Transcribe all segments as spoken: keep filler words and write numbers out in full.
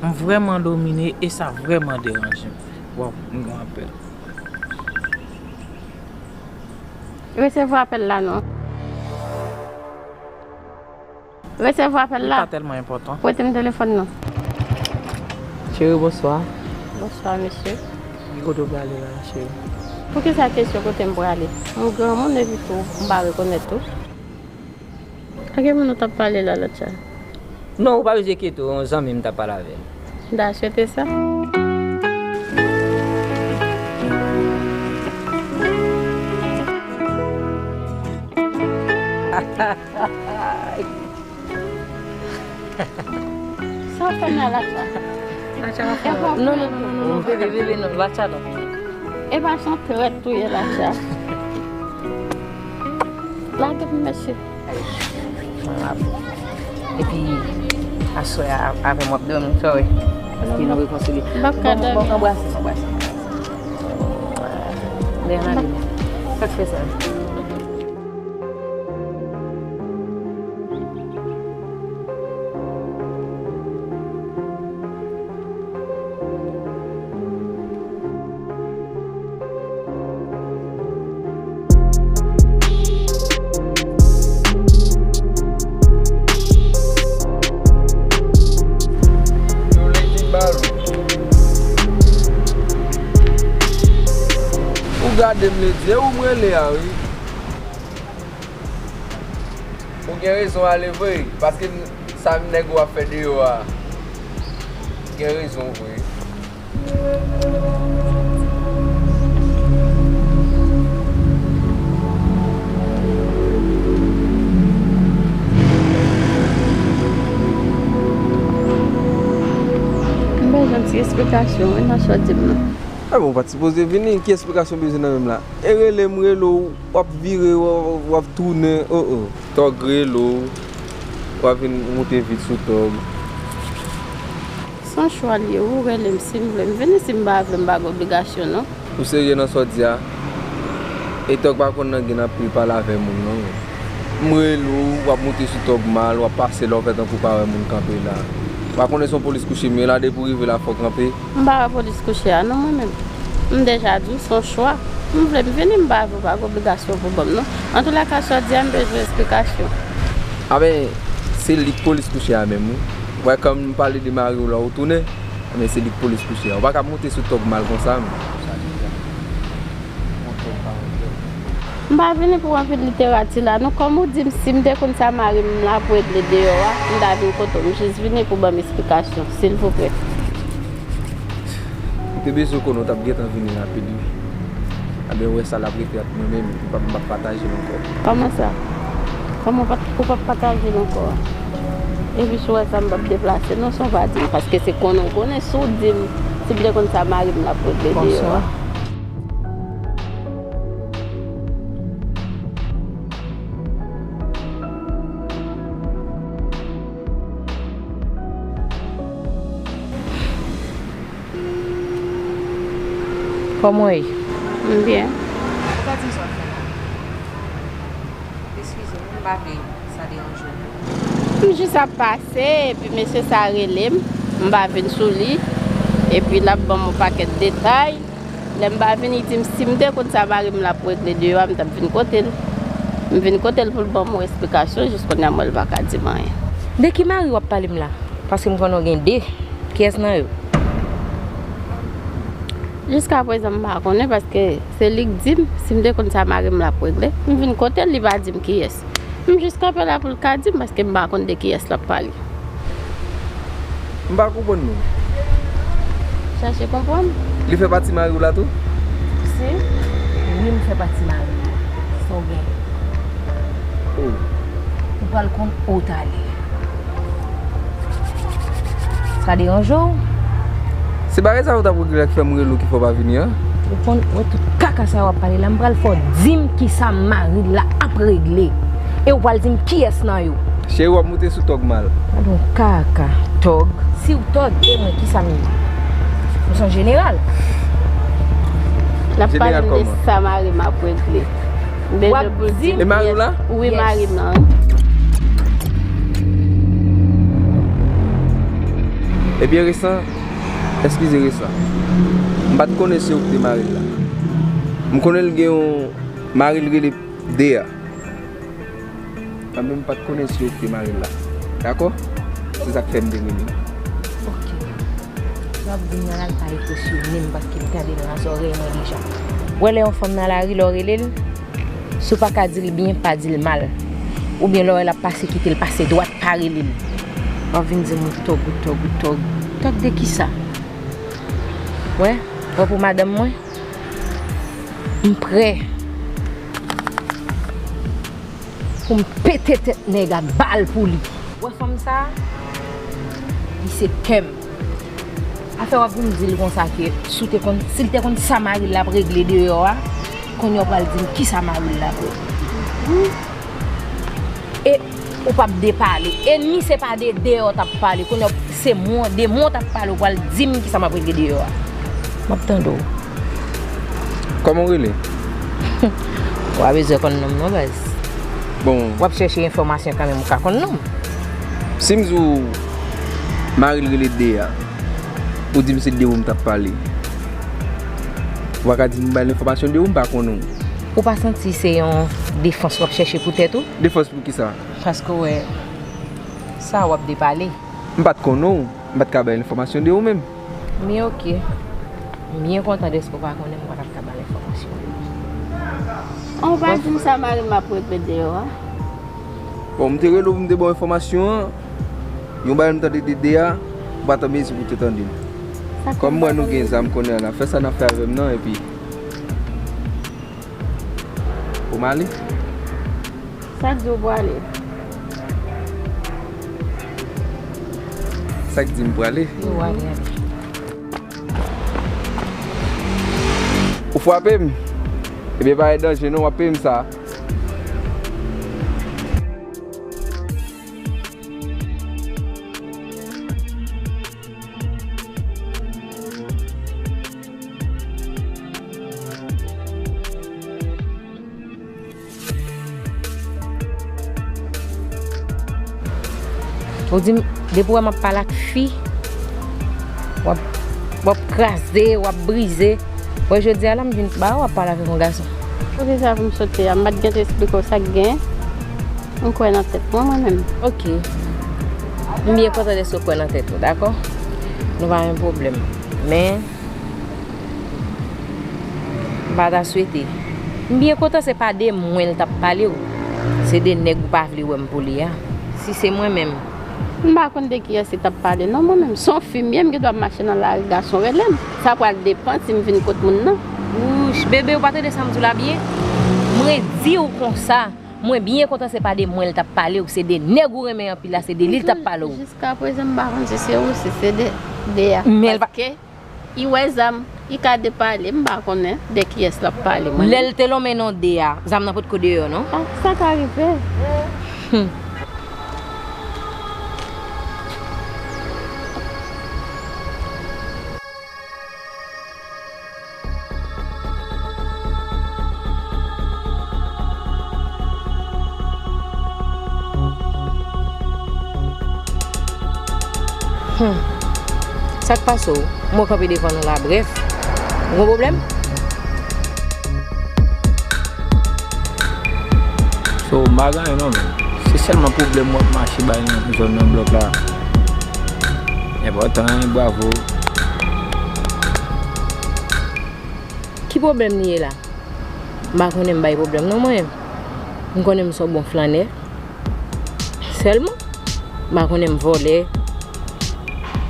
M vrèman domine e sa vrèman deranje m. Waw, m gen yon apèl. Resevwa apèl la non. Resevwa apèl la. Li pa tèlman enpòtan. Prete m telefòn nan. Cheri, bonswa. Bonswa, mesye. Ki kote w prale la, cheri? Poukisa kesyon kote m prale? M granmoun epi tou, m pa rekonèt tou. Ak ki moun ou t ap pale la, lòt sa? Non, ou pa bezwen enkyete w, yon zanmi m t ap pale avè l. M ta swete sa. Sa w fè m la, Latcha? Latcha pa fè non, non, non, non, non, bebe, bebe, non, Latcha non. Epa se yon trèt ou ye, Latcha. Lage m, mesye. Mwen ap. Epi, aswè a, avè m w ap dòmi, sa w wè? Paske nou rekonsilye. M p ap ka dòmi. Bon, bon, anbrase m, anbrase m. Lè rale m. Sa k fè sa? Ou gade m ledi, e ou m rele a wi. Ou gen rezon ale vre, paske sa nèg ou ap fè deyò a, gen rezon vre. M bezwen ti esplikasyon wi nan sa w di m nan. Ebyen ou pa t sipoze vini, ki esplikasyon w bezwen nan men m la? E rele m rele w, w ap vire, w ap tounen, oh oh. Tòg rele w, w ap vin moute vit sou Tòg. Se yon chwa l ye, ou rele m si m vle m vini, si m pa vle m pa gen obligasyon non. Ou serye nan sa w di a? E Tòg pa konn nan gen anpil pale avè moun non. M rele w, w ap moute sou Tòg mal, w ap pase la w fè tankou w pa wè moun kanpe la. W pa konnen se yon polis kouche m ye la, depi w rive la fò w kanpe. M pa wè polis kouche a non mwen menm. M deja di w se yon chwa. M vle m vini, m pa vle w pa gen obligasyon pou ban m non. Antoulèka sa w di a m bezwen esplikasyon. Anben, se li k polis kouche a menm wi. W wè kòm m pale de mari w la ou tounen, anben se li k polis kouche a. Ou pa ka moute sou Tòg mal konsa menm. M pa vini pou anpil literati la non. Kòm ou di m si m te konn sa mari m la ap regle deyò a, m ta vin kote w. M jis vini pou ban m esplikasyon, silvouplè. M te bezwen konnen w t ap gentan vini rapid wi. Anben ou wè sa l ap rete ak mwen menm, m p ap, m p ap pataje l ankò. Kòman sa? Kòman w p ap, ou p ap pataje l ankò a? Epi si w wè sa m p ap deplase non san w pa di m, paske se konnen w konnen si w di m, si m te konn sa mari m l ap regle deyò a. Kòman w ye? M byen. Ou pa di m sa w ap fè la. Eskize m, m pa vle sa deranje w. M jis ap pase, epi mesye sa rele m, m pa vin sou li, epi l ap ban m yon pakèt detay. Lè m pa vini, di m si m te konn sa mari m l ap regle deyò a, m t ap vin kote l. M vin kote l pou l ban m yon esplikasyon, jis kounye a m wè l pa ka di m anyen. De ki mari w ap pale m la? Paske m konnen w gen de. Kiyès nan yo? Jiskaprezan m pa konnen paske se li k di m si m te konn sa mari m l ap regle. M vin kote l, li pa di m kiyès. M jis kanpe la pou l ka di m paske m pa konn de kiyès l ap pale. M pa konprann non. Chache konprann. Li fè pati mari w la tou? Si. Wi, m fè pati mari w. Sa w gen? Oh. Ou pral konn ou talè. Sa deranje w? Se bagay sa yo t ap regle a ki fè m rele w ki fè w pa vini an. Ou konn wè tout kaka sa yo ap pale la, m pral fè w di m kisa mari l la ap regle. E ou pral di m kiyès nan yo. Cheri, w ap moute sou Tòg mal. Gad yon kaka. Tòg? Si w Tòg, e mwen kisa m ye? M se yon jeneral. L ap pale m de sa mari m ap regle. M bezwen pou l di m kiyès. E mari w la? Wi, mari m nan. Ebyen, Resan, eskize, Resan. M pa t konnen se ou ki te mari l la. M konnen l gen yon mari l rele Dea. Mwen menm, m pa t konnen se ou ki te mari l la. Dakò? Se sa k fè m te rele w. Ok. W ap vin nan la, l pa enpresyone m paske m tande nan zòrèy mwen deja. W wè lè yon fanm nan lari, lè w rele l, si w pa ka di l byen, pa di l mal. Oubyen lè w wè l ap pase, kite l pase dwat, pa rele l. W ap vin di m ou tòg, ou tòg, ou tòg. Tòg de kisa? Wè, wè pou madanm mwen, m prè pou m pete tèt nèg ak bal pou li. Wè fanm sa, li se kè m. Afè w ap vin di l konsa ke si w te konn, si l te konn sa mari l ap regle deyò a, kounye a w pral di m kisa mari l ap regle. E ou p ap depale. E ni se pa de deyò w t ap pale. Kounye a se mwen, de mwen w t ap pale, w pral di m kisa m ap regle deyò a. M ap tande w. Kòman w rele? W a bezwen konn non m non, baz. Bon. W ap chèche enfòmasyon kanmenm, ou ka konn non m. Si m di w mari l rele Dea, ou di m se de ou m t ap pale. Ou pa ka di m bay l enfòmasyon de ou, m pa konnen w. Ou pa santi se yon defans w ap chèche pou tèt ou? Defans pou kisa? Paske w wè, sa w ap depale. M pa t konnen w, m pa t ka bay enfòmasyon de ou menm. Men oke. M byen kontan dèske w pa konnen m pa t ap ka ba l enfòmasyon. An, ou pa di m sa mari m ap regle deyò a. Bon, m te rele w pou m te ba w enfòmasyon an. Yon bagay m tande de de a, ou pa t an mezi pou te tande l. Kòm m wè nou gen zam kounye a, n a fè sa n ap fè avè m nan, epi ou m ale. Sa k di w prale? Sa k di m prale? Yo, w ale, ale. Ou frape m? Ebyen, pa gen danje non, w ap peye m sa. Ou di m, depi w wè m ap pale ak fi, w ap, w ap kraze, w ap brize. Wè, jodi a la, m vin ba w, w ap pale avèk yon gason. Poukisa pou m sote a? M pa t gen te esplike w sa k gen? M kwè nan tèt mwen, mwen menm. Ok. M byen kontan dèske w kwè nan tèt ou, dakò? Nou pa gen pwoblèm. Men, m pa ta swete. M byen kontan se pa de mwen l t ap pale w. Se de nèg ou pa vle wè m pou li a. Si se mwen menm. M pa konn de kiyès li t ap pale, non, mwen menm. Se yon fi m ye, m gen dwa mache nan lari, gason rele m. Sa pral depann si m vin kot moun nan. Wouch, bebe, ou pa tande sa m di w la byen? Mwen di w konsa, mwen byen kontan se pa de mwen l t ap pale w, se de nèg ou renmen anpil la, se de li l t ap pale w. Jiskaprezan, m pa konn si se ou, si se de, de a. Men l pa Paske I wè zam, i ka depale, m pa konnen de kiyès l ap pale, mwen. Lè l te lonmen non de a, zam nan potko deyò, non? Ah, sa ka rive. Hmm. Hmm. Sa k pase w? Mwen kanpe devan nou la, brèf. Ou gon pwoblèm? So, m pa gen anyen non, men. Se sèlman pwoblèm w ap mache bay nan zòn nan blòk la. Enpòtan, bravo. Ki pwoblèm li ye la? M pa konnen m bay pwoblèm non mwen. M konnen m se yon bon flannè. Sèlman, m pa konnen m vòlè.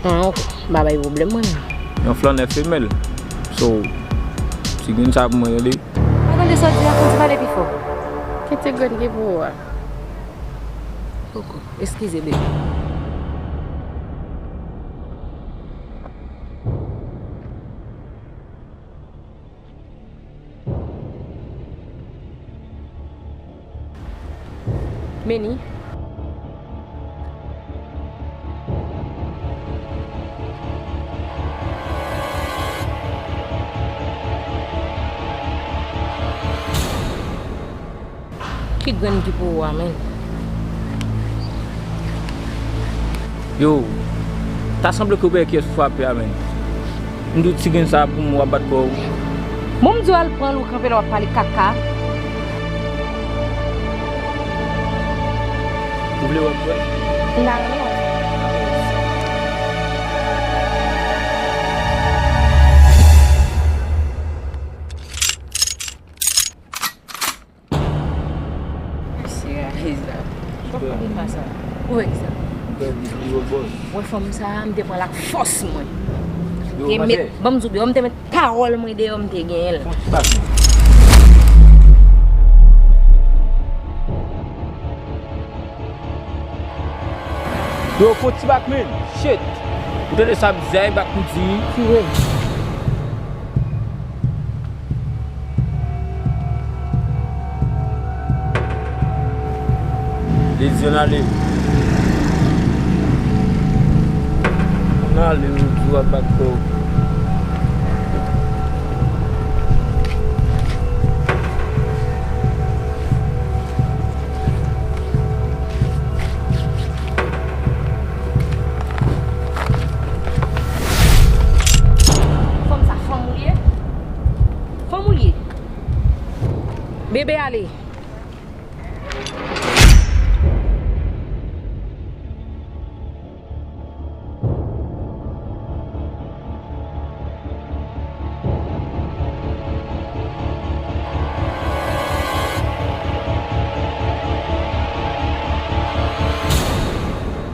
An, m pa bay pwoblèm mwen menm. Yon flannè femèl. So, ti grenn sa pou mwen tande. Pa tande sa w di a, konn ti pale pi fò. Ki ti grenn ki pou ou a? Poko. Eskize, bebe. Meni. Ki grenn ki pou ou a, menn? Yo, Ta sanble ke w pa wè kiyès ou frape a, menn. M di w ti grenn sa pou mwen, w ap bat kò w. Bon, m di w al pran l, ou kanpe la, w ap pale kaka. Ou vle wè m wè? M ta renmen wè. Mesye, Reza. Ou wè kisa? Ou wè fanm sa a, m te pran l ak fòs mwen. Te met, ban m di w, m te met pawòl mwen deyò, m te genyen l. Yo, fon ti bak, men. Shit. Ou tande sa, bzèy bak m di. Tire. Lezi, ann ale. Ann ale, ou di w ap bat kò w. Fanm sa, fanm ou l ye? Fanm ou l ye? Bebe, ale.